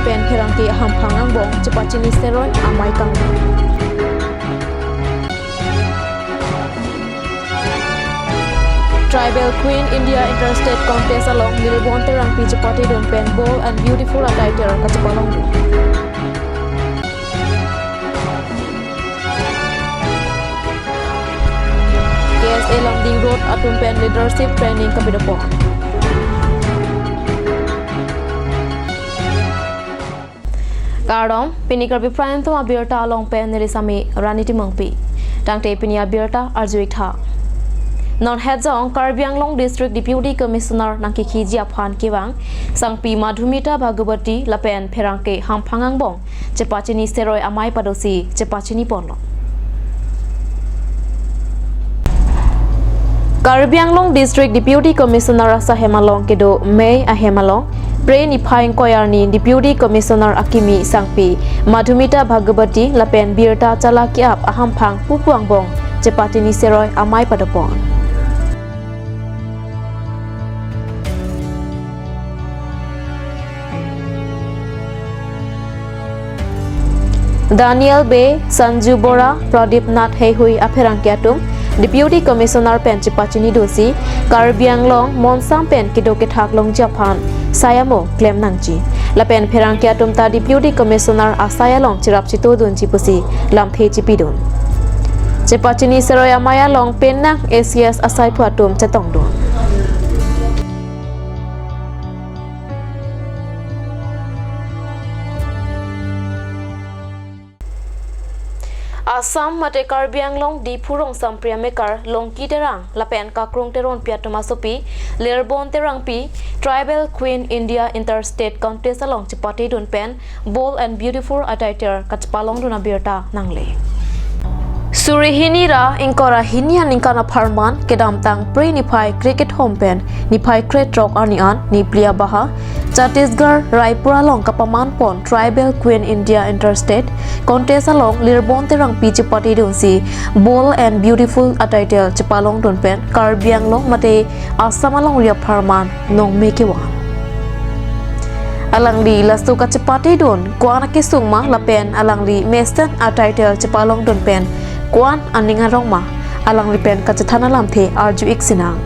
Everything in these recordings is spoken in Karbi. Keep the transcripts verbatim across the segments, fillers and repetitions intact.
pen pherangke ahamphang angbong chepachini seroi amei kangni. Tribal Queen India Interstate Contest along Lirbon Terangpi chepatedun pen Bold and Beautiful a title kachepalongdun. K S A Lumding Road atum pen leadership training kapadopon. Kardom, pini Karbi Prime Time abirta along pen neli sami Rani Timungpi. Tangte pini abirta arju-ik tha. Non het jong Karbi Anglong District Deputy Commissioner nangkekhiji aphan kevang sangpi Madhumita Bhagawati lapen pherangke hamphang angbong chepachini seroi amei padosi chepachini ponlo. Karbi Anglong District Deputy Commissioner asahem along kedo May ahem along, Phre niphai ingkoi arni Deputy Commissioner akimi sangpi Madhumita Bhagawati lapen birta chala ke-ap ahamphang pupu angbong chepachini seroi amei padopon. Daniel Bey, Sanju Bora, Pradip Nath Heihui apherangke atum Deputy Commissioner pen chepachini dosi Karbi Anglong monsam pen kedo kethak longji aphan sai amo klem nangji. Lapen pherangke atum ta Deputy Commissioner asai along cherap chetodunji pusi lamthe chepidun. Chepachini seroi amei along penang A C S asaiphu atum chetongdun. Assam mate Karbi Anglong Diphu rongsompri amekar Longki Terang lapen Kakrung Teronpi atum asopi Lirbon Terangpi Tribal Queen India Interstate Contest along chepatedun pen Bold and Beautiful a title kachepalongdun abirta nangle. Suri hini ra ingkoi ra hini aningkan apharman kedamtang Phre niphai krekethom pen niphai kretrok arni an Nipli abaha Chhattisgarh Raipur along kapamanpon Tribal Queen India Interstate Contest along Lirbon Terangpi chepatedunsi Bold and Beautiful a title chepalongdun pen Karbi Anglong mate Assam alongri apharman nongme kevan. Alangli laso kachepatedun ko-an akesung ma lapen alangli mesen a title chepalongdun pen ko-an aning arong ma, alangli pen kachethan alamthe arju-ik sinang.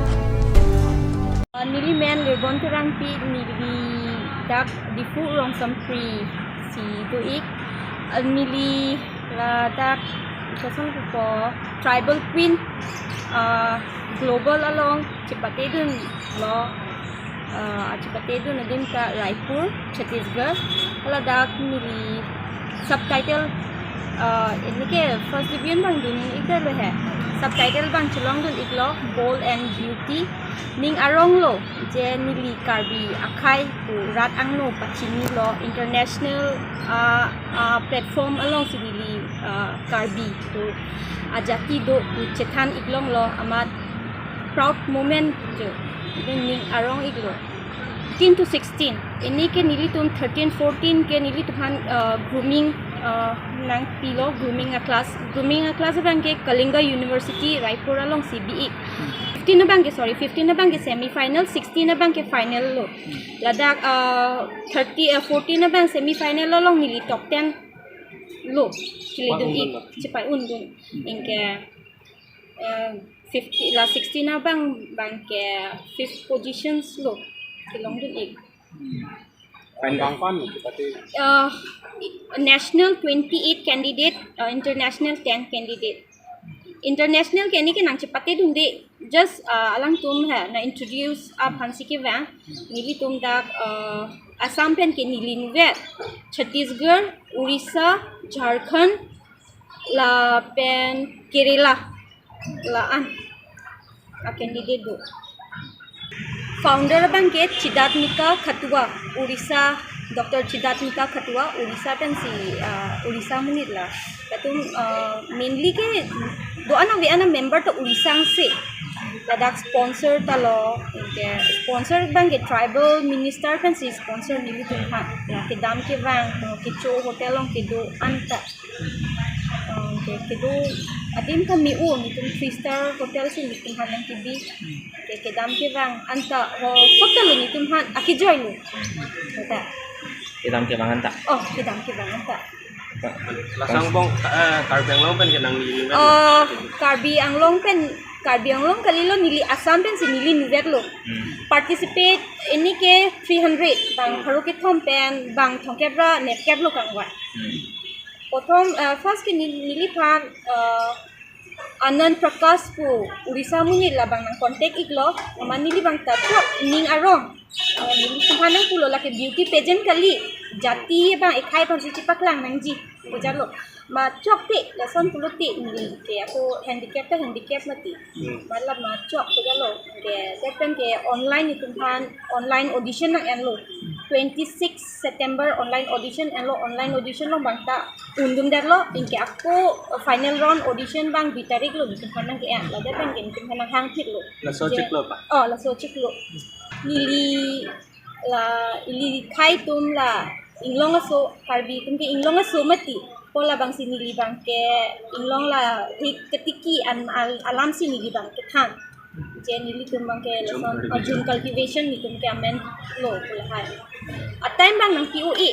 Ah, neli men Lirbon Terangpi, neli dak Diphu rongsompri si do-ik. Ah, neli ladak koson ko Tribal Queen, ah, Global along chepatedunlo, ah, chepatedun adim ta Raipur, Chhattisgarh. Ladak neli subtitle, ah, neli ke first division abang dun-ik detlo he. Subtitle abang chelongdun-iklo, Bold and Beauty. Ning aronglo je neli Karbi akhei pu rat angno pachinilo international, ah, ah, platform alongsi neli, ah, Karbi pu ajati do pu chethan-ik longlo, amat proud moment jo. Ning arong-iklo. Fifteen to sixteen. Pini ke nelitum thirteen, fourteen ke nelitum aphan, ah, grooming, ah, nangpilo, grooming a class. Grooming a class abang ke Kalinga University, Raipur alongsi bi-ik. Fifteen abang ke, sorry, fifteen abang ke semi final, sixteen abang ke final lo. Ladak, ah, thirty, ah, fourteen abang semi final along neli top ten lo. Cheledun-ik, chepaiundun. Anke, eh, fifty, la sixteen abang, abang ke fifth positions lo. Kelongdun-ik. Final. Bang pan chepate? Uh, national twenty-eight candidate, uh, international ten candidate. International ke neli ke nangchepatedunde, just, uh, alangtum ha nang-introduce aphansi kevang. Nelitum dak, uh, Assam pen ke neli inutvet, Chhattisgarh, Orissa, Jharkhand, lapen Kerala, la-an a candidate do. Founder abang ke Chidatmika Khatua, Orissa, Doctor Chidatmika Khatua, Orissa pensi, ah, Orissa amonit la. Latum, ah, mainly ke do-an ave-an a member ta Orissa si. Ladak sponsor ta lo, anke sponsor abang ke tribal minister pensi sponsor nelitum aphan. Ya, kedam kevang, kecho hotel along kedo-an ta. Anke kedo adim ta me-o, nelitum three star hotel si nelitum aphan nangkebi. Anke kedam kevang anta ho hotel lo nelitum aphan akejoi lo. Kata. Kedam kevang anta. Oh, kedam kevang anta. Laso angbong, eh, Karbi Anglong pen kenang ni. Uh, Karbi Anglong pen, Karbi Anglong kalilo, neli Assam pensi neli inutvetlo. Hmm. Participate anike three hundred, bang pharo kethom pen bang thomkep ra nepkep lo kangvai. Hmm. Prothom, uh, first ke neli, neliphan, uh, Anand Prakash pu Orissa amonit labang nang contact iklo, mane neli bang ta chok ning arong. Uh, nelitum aphan nangpulo lake beauty pageant kali, jati bang ekhai aphansi chepaklang nangji pu jalo. Ma chokte, lason pulote neli ke ako handicap ta handicap mati. Matlab ma chok pu jalo. Ke, that time ke online itum aphan online audition nang-enlo. Twenty six September online audition enlo, online audition along bang ta undundetlo, anke ako final round audition bang dui tarik lo, itum aphan nangke-en, la that time ke itum aphan nanghangphitlo. Laso chiklo pa? Oh, laso chiklo. Neli la, ili khei atum la inglong aso, Karbi atum ke inglong aso mati. Pu labangsi neli bang ke inglong la rik ketiki an al-, alamsi neli bang kethan. Je nelitum bang ke lason, uh, June cultivation nelitum ke amen lo pu lahai. A time bang nang P O A.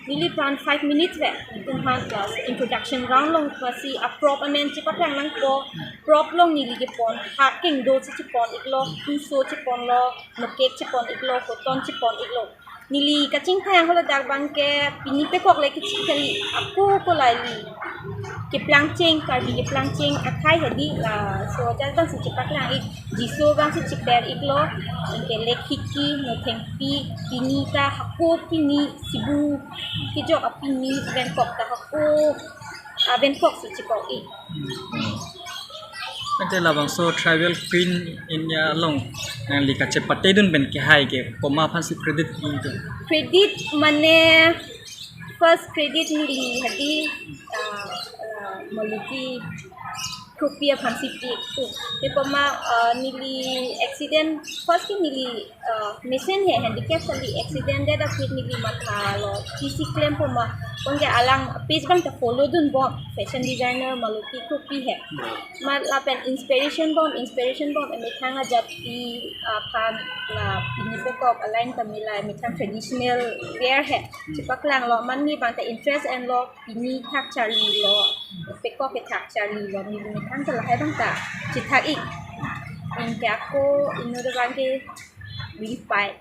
Neliphan five minutes ve, itum aphan class introduction round along pusi a prop amen chepaklang nangpo, prop along neli kepon, hak kengdo si chepon iklo, tuso cheponlo, mokek chepon iklo, koton chepon iklo. Neli kachingthai ahol adak bang ke pini pekok le kichi kali, ako ko lali. Keplangcheng, Karbi keplangcheng akhai hedi, laso ajat bangsi chepaklang ik, jiso bangsi cheper iklo, anke lekhiki, nothengpi, pini ta hako pini, sibu kejok apini, venkok ta hako, ah, venkok si chekok ik. Ante labangso tribal queen India along nangli kachepatedun pen kehai ke komat aphansi credit ingtung? Credit mane first credit neli hadi, ah, ah, Maloti Kropi aphansi pi tu. Te poma, ah, neli accident, first ke neli, ah, mesen he handicap kali, accident det aphi neli matha lo, T C claim poma, pon ke alang page bang ta follow dunbom, fashion designer Maloti Kropi he. Mat lapen inspiration bom, inspiration bom, emethang ajati aphan la pini pekok alang tamila emethang traditional wear he. Chepaklang lo, mane bang ta interest enlo, pini thak charli lo, pekok ke thak charli lo, neli methang ta lahai bang ta chethak ik. Anke ako inut abang ke neli pei.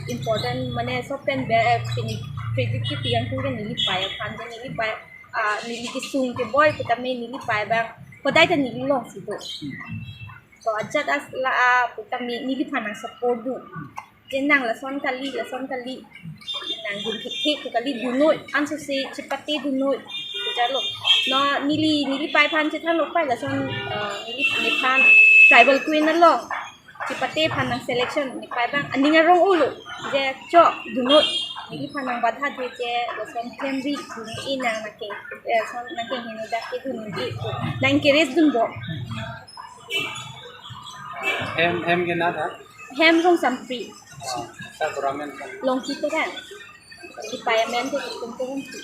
Important mane laso pen be, eh, pini credit kepi angtung ke neli pei aphan ke neli pei, ah, neli kesung keboi putame neli pei bang, kodai ta neli longsi do. So ajat as la, ah, putame neliphan nang support dun. Je nang lason kali, lason kali, nang dun thekthek pu kali, dunoi, ansose chepatedunoi pu jalo. No neli, neli pei aphan chethanlo pei lason, eh, neli nephan tribal queen along chepate aphan nang selection, nepei bang aning arong olo, je chok dunoi, neliphan nang badha de je lason klemri dun inang nangke, eh, son nangke heno dak ke dun i, nang encourage dunbom. Hem, hem ke na tha? Hem Rongsampri. Sa Goramen sa. Longki Teron. Di pei amen ke Kumpung Rongki.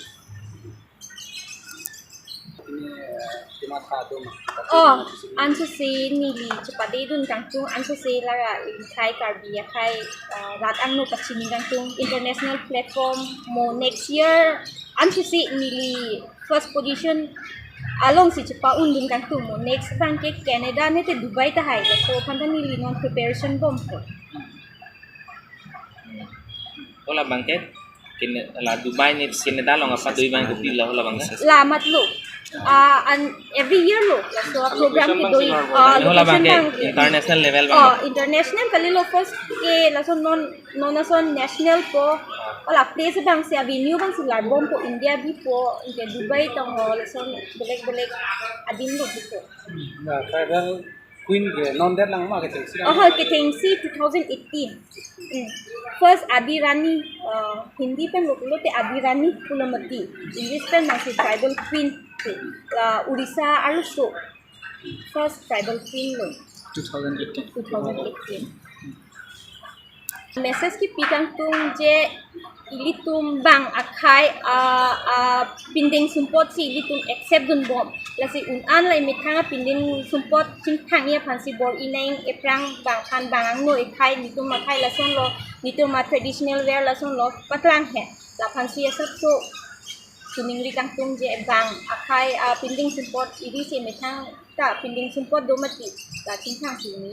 Ini, eh, di mata tu mah. Oh, ansose neli chepatedun kangtung, ansose la akhai Karbi akhai, eh, rat angno pachini kangtung, international platform mo next year, ansose neli first position alongsi chepa-undun kangtung mo. Next bang ke Canada nete Dubai tahai, laso aphan ta neli non preparation bompo. Hala bang ke, kene la Dubai ne Canada along apa Dubai bang ke pila hala bang ke? La mat lo. Ah, an every year lo. Laso program ke doi, ah, Hala bang location ke bang ke. International level bang. Oh, international kalilo, first ke laso non, non laso national po. Hala place bangsi, avenue bangsi larbompo, India bipo, anke Dubai tong ho, laso belek belek adim lo bipo. Na tribal queen ke non det lang ma kethengsi. Oh, kethengsi two thousand eighteen. Hmm. First Adi Rani, uh, Hindi pen lo pulote Adi Rani pulo mati. English pen bangsi tribal queen. Uh, Orissa arloso first tribal queen lo. Two thousand eighteen. Two thousand eighteen. Message kepi kangtung je ilitum bang akhai, ah, ah, pindeng sumpotsi ilitum accept dunbom. Lasi un-an la emethang apinding sumpot chingthang-i aphansi bor-i nang, ephrang bang aphan bang angno ekhai, netum akhai lasonlo, netum a traditional wear lasonlo paklang he. Laphansi asapso chiningri kangtung je bang akhai apinding sumpot iri si emethang ta pinding sumpot do mati, la chingthang si ni.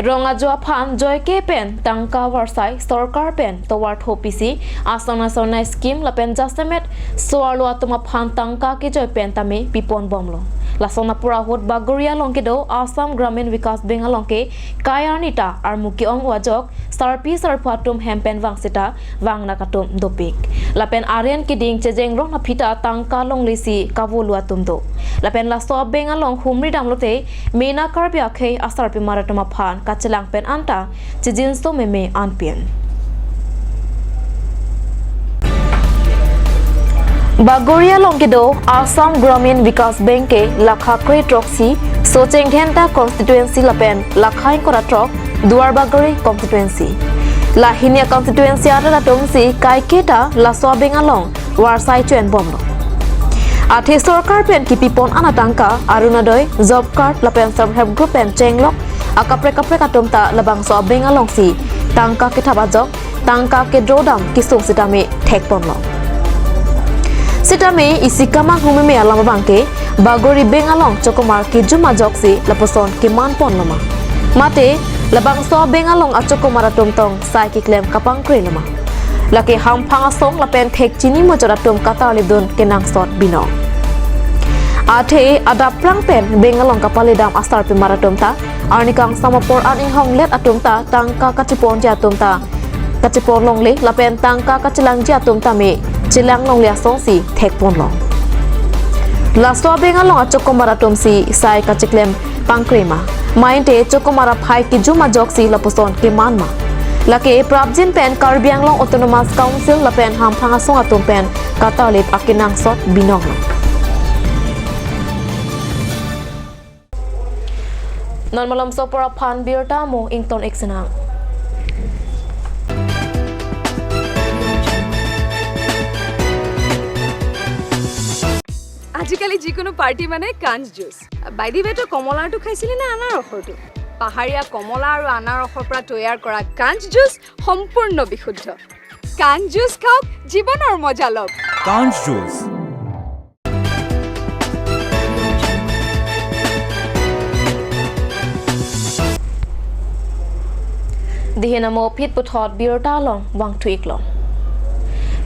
Rong ajo aphan joike pen tangka varsai sorkar pen tovar tho pisi asong asong scheme lapen jasemet so-arlo atum aphan tangka kejoi pen tame pipon bomlo. Lason apor ahut Bagori along kedo Assam Gramin Vikas Bank along ke kai arni ta armu ke-ong ajok sarpi sarpo atum hem pen vang seta vang nangkachethang dopik. Lapen aren keding chejeng rong aphi ta tangka longle si kavolu atum do. Lapen laso abeng along humri damlote mena Karbi akhei asarpimar atum aphan kachelang pen anta chijinso meme anpin. Bagori along kedo Assam Gramin Vikas Bank ke lakha kre throksi Socheng Dhenta constituency lapen lakha ingkoi ra throk Duar Bagori constituency. La hini a constituency arat atum si kaiketa laso abeng along varsai choen bomlo. Athe sorkar pen kipipon an atangka Orunodoi, job card lapen self help group pen chenglok akaprek kaprek atum ta labangso abeng along si tangka kethap ajok tangka kedro dam kesung sitame thekponlo. Sitame isi kamang humeme alam abang ke Bagori bank along chokomar kejum ajok si lapuson keman ponlo ma. Mate labangso abeng along achokomar atum tong sai keklem kapangkre lo ma. Lake hamphang asong lapen thek chini mochot atum katarlip dun kenangsot binong. Athe adap prang pen bank along kapale dam asarpimar atum ta arni kangsam apor an inghonglet atum ta tangka kacheponji atum ta kachepon longle lapen tangka kachelangji atum tame chelang longle asong si thekponlo. Laso abeng along achokomar atum si sai kacheklem pangkre ma. Mainte chokomar aphai kejum ajok si lapuson keman ma. Lake prapjin pen Karbi Anglong Autonomous Council lapen hamphang asong atum pen katarlip akenangsot binong. Non malomso apor aphan birta mo ington ik sinang. আজিকালি যিকোনো পাৰ্টি মানে কাঞ্চ juice. By the ৱে, তই কমলাৰটো খাইছিলি নে আনাৰসৰটো? পাহাৰীয়া কমলা আৰু আনাৰসৰ পৰা তৈয়াৰ কৰা কাঞ্চ জুচ সম্পূৰ্ণ বিশুদ্ধ। কাঞ্চ জুচ খাওক, জীৱনৰ মজা লওক। কাঞ্চ juice. Dihin amo phit puthot birta along vangthu iklo.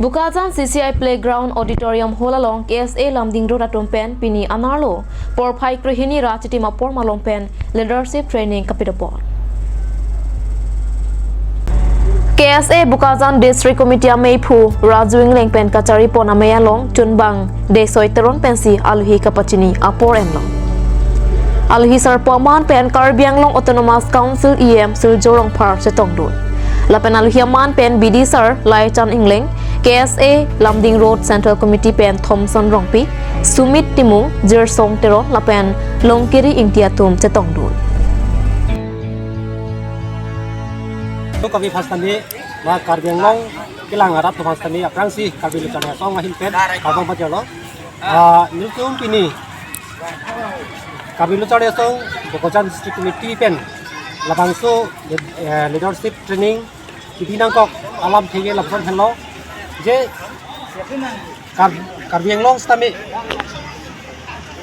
Bokajan C C I Playground Auditorium Hall along K S A Lumding Road atum pen pini anerlo porphai krehini ra chitim apor malom pen leadership training kapidopon. K S A Bokajan District Committee ameiphu Raju Ingleng pen kacharipon amei along chunbang Desoi Teron pensi alohi kapachini apor enlo. Alohi sarpo aman pen Karbi Anglong Autonomous Council E M Surjya Rongphar chetongdun. Lapen alohi aman pen B D sir Laichan Ingleng, K S A Lumding Road Central Committee pen Thomson Rongpi, Sumit Timung, Jirsong Teron lapen Longkiri Ingti atum chetongdun. Kami phastami, ma Karbi Anglong kelang arat atum phastami aphrangsi Karbi Lo Charli Asong ahin pen kardom pajirlo. Ah, nelitum pini Karbi Lo Charli Asong Bokajan District Committee pen labangso, eh, leadership training kebi nangkok alamthe ke lapuson henlo je Kar-, Karbi Anglong sitame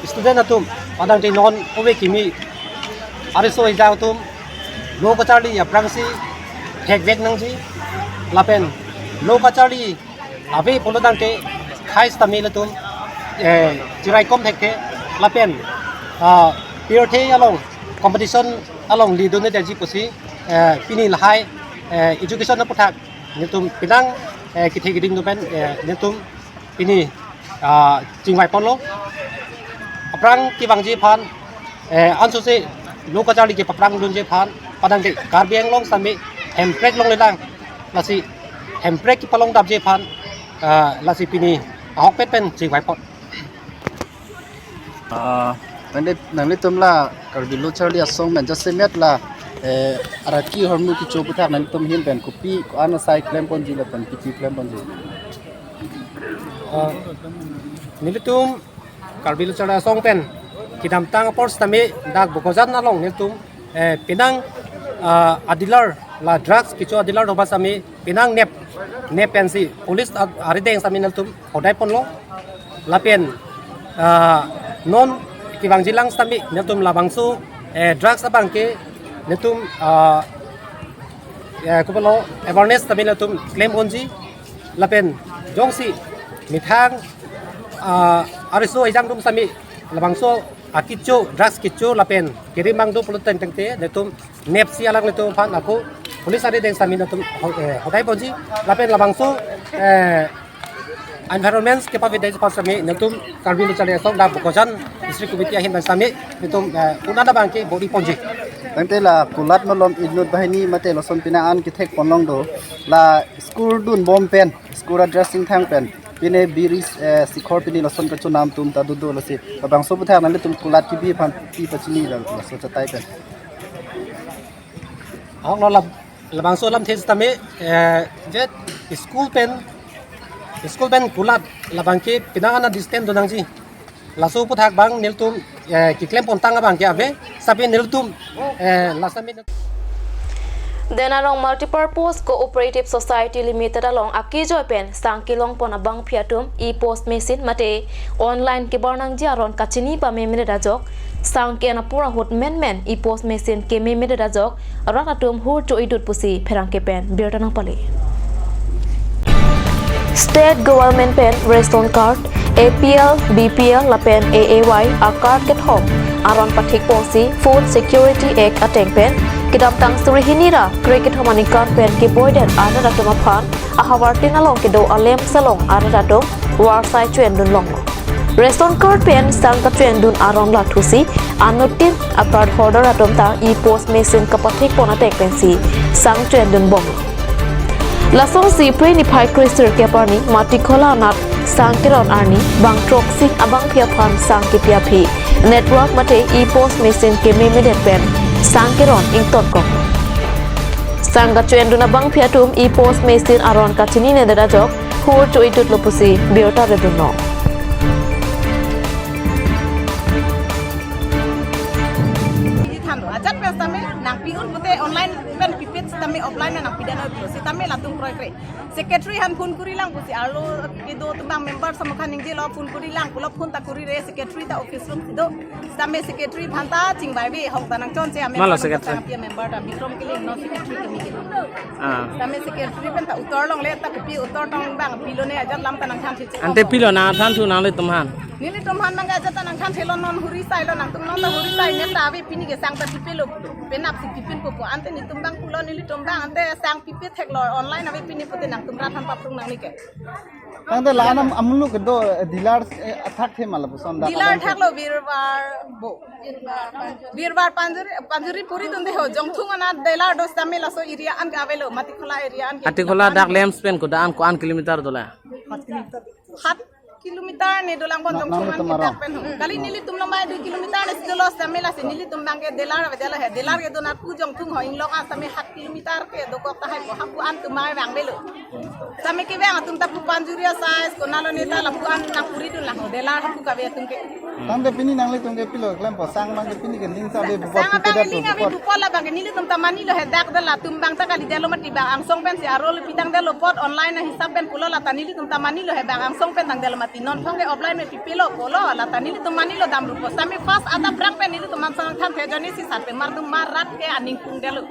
student atum padangte non ove kimi ariso ejang atum lo kacharli aphrangsi thekvek nangji lapen lo kacharli ave pulo tangte khei sitame latum, eh, chiraikom thekthe lapen, ah, pirthe along competition along lidun ne daji pusi, eh, pini lahai, eh, education aputhak nelitum penang, eh, kethe keding atum pen, eh, nelitum pini, ah, chingvai ponlo. Aphrang kevangji aphan, eh, ansose lo kacharli kepaphrang dunji aphan padangte Karbi Anglong sitame hemprek longlelang, lasi hemprek kepalongdapji aphan, ah, lasi pini ahokpet pen chingvai pon. Ah, nangli, nanglitum la Karbi Lo Charli Asong men jasemet la, eh, araki ahormu kecho aputhak nanglitum ahin pen kopi ko-an asai klemponji lapen kopi klemponji. Ah, Nelitum Karbi Lo Charli Asong pen kedamtang apor sitame dak Bokajan along nelitum, eh, penang, ah, a-dealer, la drugs kecho a-dealer doba sitame penang nep, nep pensi police a-, arideng sitame nelitum hodai ponlo. Lapen, ah, non kevangjilang sitame nelitum labangso, eh, drugs abang ke nelitum, ah, eh, kopilo awareness sitame nelitum klem ponji. Lapen jongsi methang, ah, ariso ejang atum sitame labangso akecho, drugs kecho lapen kiri mang do pulo tangte nelitum nepsi alanglitum aphan ako police arideng sitame nelitum ho-, eh, hodai ponji. Lapen labangso, eh, environment kepavedetji aphan sitame nelitum Karbi Lo Charli Asong dak Bokajan District Committee ahin pen sitame nelitum, eh, un-an abang ke bor-i ponji. Tangte la kulat malom inut banghini mate lason penang an kethek ponlong do, la school dunbom pen, school a-dress ingthang pen, pine biri, eh, sikhor pine lason kachonam atum ta dodo, lasi labangso aputhak nanglitum kulat kebi aphan pi pachini la, laso chatai pen. Ahok lo lab-, labangso alamthe sitame, eh, je school pen, school pen kulat labang ke penang an a-distance donangji. Laso aputhak abang nelitum, eh, keklem pontang abang ke ave, sitame nelitum, eh, last time. Denarong Multipurpose Cooperative Society Limited along akejo pen sang kelong pon abangpi atum e-POS machine mate online kebar nangji aron kachini pamemedet ajok, sang ke-en apor ahut menmen e-POS machine kememedet ajok, rat atum hur cho-idut pusi pherangke pen birta nangpale. State Government pen ration card, A P L, B P L lapen A A Y a-card kethom aron pathik ponsi Food Security Act ateng pen kedamtang suri hini ra kre kethom aningkan pen keboidet arat atum aphan ahavartin along kedo a-LAMPS along arat atum varsai cho-endun longlo. Ration card pen sang kacho-endun aron lathusi anuttin a-card holder atum ta e-POS machine kapathik pon ateng pensi sang cho-endun bom. Lasonsi Phre niphai kre sirkep arni Matikhola anat sang keron arni bang throksi abangpi aphan sang kepi aphi network mate e-POS machine kememedet pen sang keron ingtonkok. Sang kacho-endun abangpi atum e-POS machine aron kachininedet ajok hur cho-idutlo pusi birta ridunlo. Thanlo, ajat pen sitame nangpi-un pute online pen pipit sitame offline nangpidet noi pu sitame latum kroikre. Secretary aphan phone korilang pusi arlo kedo atum abang member atum aphan ningjelo, phone korilang pulo, phone ta korire, secretary ta office room si do. Sitame secretary aphan ta chingvaive, ahok ta nangchonche, a-member Malo nangchonche secretary? Pi a-member ta Bikrom Killing, non secretary kimi ke. Ah. Sitame secretary pen ta utor longle, ta kopi utor tong abang pilone, ajat alam ta nangthan si. Ante pilo, nangthan thu nanglitum aphan? Nelitum aphan abang ke ajat ta nangthan thelo, non huri sailo, nangtum non ta huri sai, ne ta ave pini ke sang ta pipilo, penap si pipinpo pu. Ante nelitum abang pulo, nelitum abang ante sang pipi theklo, online ave pini pute nangtum rat aphan paprung nangne ke. Tangte la-an amuluk kedo, eh, dealer, eh, athak the ma lapuson dak dealer alam thaklo Birbar bo. Birbar Panjuri, Panjuri puri dunde ho, Jongthung anat dealer do sitame laso area an ke avelo, Matikhola area an ke. Matikhola dak LAMPS pen kodak an, ko-an kilometer dola? Hat kilometer. Hat kilometer ne dolang bon Na-, Jongthung nang an ke tum arong. Dak pen ho. Kali nelitum lomai dui kilometer ne si dolo sitame lasi nelitum abang ke dealer ave, dealer he. Dealer kedo anat pu Jongthung ho, inglong an sitame hat kilometer ke dokok tahai ko, hapu an atum mai vangvelo. Sitame kevang atum ta pu Panjuri asai, konatlo ne ta lapu an nangpuridun lang ho, dealer hapu kave atum ke. Tangte pini nanglitum ke pilo klempo, sang abang ke pini ke ning sa ave bupot. Sang abang pipedetlo ning ave bupot. Bupot, labang ke nelitum ta manilo he, dak de latum abang ta kalidetlo mati, bang angsong pensi arlo le pitangdetlo apot, online ahisap pen pulo, la ta nelitum ta manilo he, bang angsong pen tangdetlo mati, non thong ke offline me pipilo pulo, la ta nelitum manilo damrupo. Sitame first adap rang pen nelitum an sang than the ajoine si sat pen mardum mar rat ke aning pungdetlo.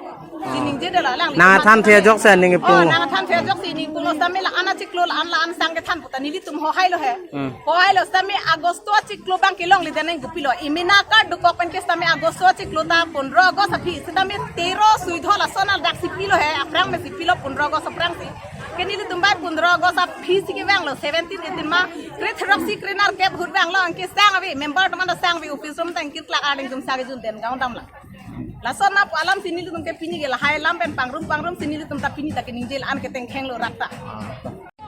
Si ningjedetlo, alang nang than the ajok si aning punglo. Oh, nang than the ajok si aning punglo, sitame la-an achiklo, la-an, la-an sang kethan puta nelitum hohailo he. Hmm. Hohailo sitame Agosto achiklo abang kelongle, deneng kopilo, imina card dokok pen ke sitame Agosto achiklo ta pondro August aphi, sitame tero suidho lason an dak si pilo he, aphrang me si pilo pondro August aphrang si. Ke nelitum abang pondro August aphi si kevanglo, seventeen, eighteen ma, kre throksi, kre nerkep hur vanglo, anke sang ave, member atum an ta sang ave, office room tang kir klak arleng tum sa kejun den gaon damlo. Lason na pu alam si nelitum ke pini ke lahai alam pen pangrum pangrum si nelitum ta pini ta keningjel an ketengkhenglo rat ta.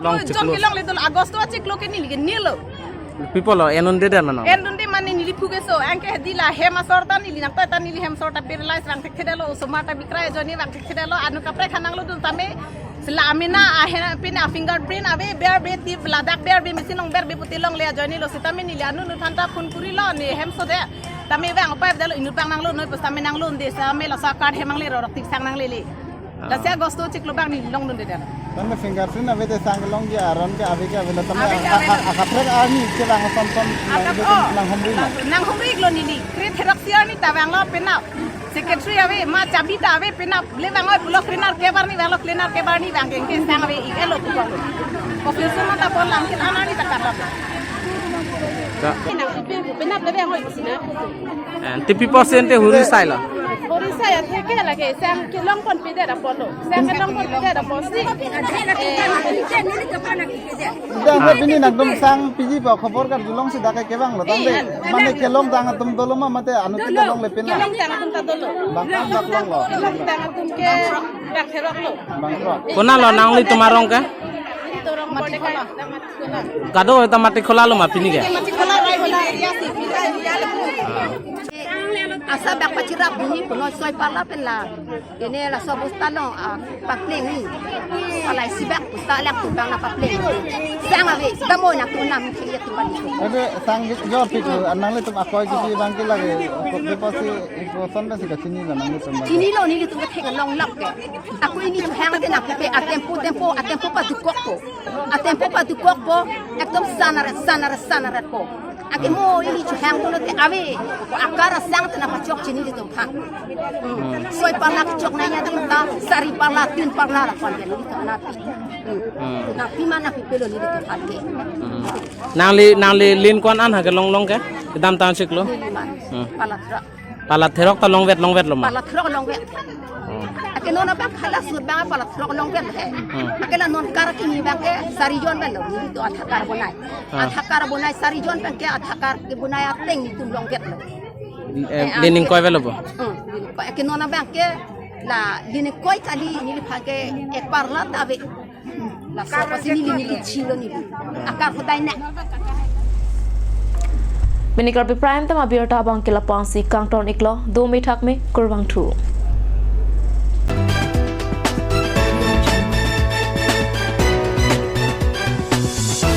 Long. Oh, chiklo. Jong kelongle dolo, Agosto achiklo ke neli ke nilo. People lo, en dunde dan mano? En dunde mane neli phu keso, anke hedi la hem asor ta neli nangtoi ta neli hem asor ta paralyze vang thekthedetlo, osomar ta bikrai ajoine vang thekthedetlo, anu kaprek khanang lo dun tame, Sila amena ahe pine a-fingerprint ave, berbe tip ladak berbe machine along berbe puti longle ajoine lo sitame neli anuthu aphan ta phone kurilo ne hem so de. Tame vang upai dalo inut bang nanglo noi pusitame nanglo de sitame laso card hem nangle rorok tik sang nanglele. Ah. Lasi August chiklo bang neli longdunde dan. Tame fingerprint ave de sang longji aron ke ave ke ave lo tame Ave ke a, ave a, lo. A, kaprek arni kevang son son Akap, nang, oh. Nanghumri lo. Nanghumri lo neli. Kre therok si arni ta vanglo penap. Secretary ave ma chabi ta ave penap. Le vang oi pulo cleaner kebar ni vanglo cleaner kebar ni vang kengke sang ave ik elo tu bang. Office ma ta pon lang kin ana ni ta karap. Ka- Penap le vang oi sina. Eh, T P percent te huri sai lo. Huri sai athe ke lake sang kelong pon pide da pon lo. Sang kelong pon pide da pon si. Jang pini nangtum sang piji pa khobor kar julong si dak kevang lo. Tangte mane kelong tang atum dolo ma mate anut Dolo. Kelong le pina. Kelong tang atum ta dolo. Bang bang longlo. Kelong tang atum ke bang therok lo. Bang therok. Kona lo nanglitum arong ke? Ini torong mati kola. Kado ta Matikhola lo ma pini ke? Matikhola, Matikhola area si, pini area le. Asa bak pachirap ni puno soi pala pen la. Ini laso bosta lo, ah, papleng ni. Alai sibak bosta lak tu bang na papleng. Sang ave, damo na tu nam kiri tu bani. Ade sang jor pitu, anang le tum akoi kisi bang ke lage, ko pe pasi, ko son pasi kachini lo nanglitum. Chinilo nelitum kethek along lap ke. Ako ini chuhang te na pe atempo tempo, atempo padukok po. Atempo padukok po, ekdom sanaret, sanaret, sanaret po. Ake mo ili chuhang pulote ave, akar asang te na pachok chinilitum aphan. Hmm. Soi pala chok nangji adim ta, sari pala, tin pala la pon ke nelitum na pi. Hmm. Hmm. Na pi mana pi pelo nelitum aphan ke. Hmm. Nangli, nangli lin ko-an an ha kelong long ke? Kedamtang chiklo? Neli man. Hmm. Pala therok. Pala therok ta longvet, longvet lo ma? Pala therok longvet. Oh. Ake non abang hala sut bang pala therok longvet he. Hmm. Ake la non kar kimi bang ke sari jon bang lo, nelitum Aadhaar bonai. Ah. Aadhaar bonai sari jon bang ke Aadhaar kebonai ateng nelitum longvet lo. Eh, eh, lin ingkoi vet lo bo? Hmm, lin ingkoi. Ake non abang ke la lin ingkoi kali neliphan ke ek pala ta ave. Laso apotsi neli neli chilo neli. Akar hodai na. Pini Karbi Prime Time abirta abang ke lapu-an si kangton iklo, do me thak me, kurvangthu.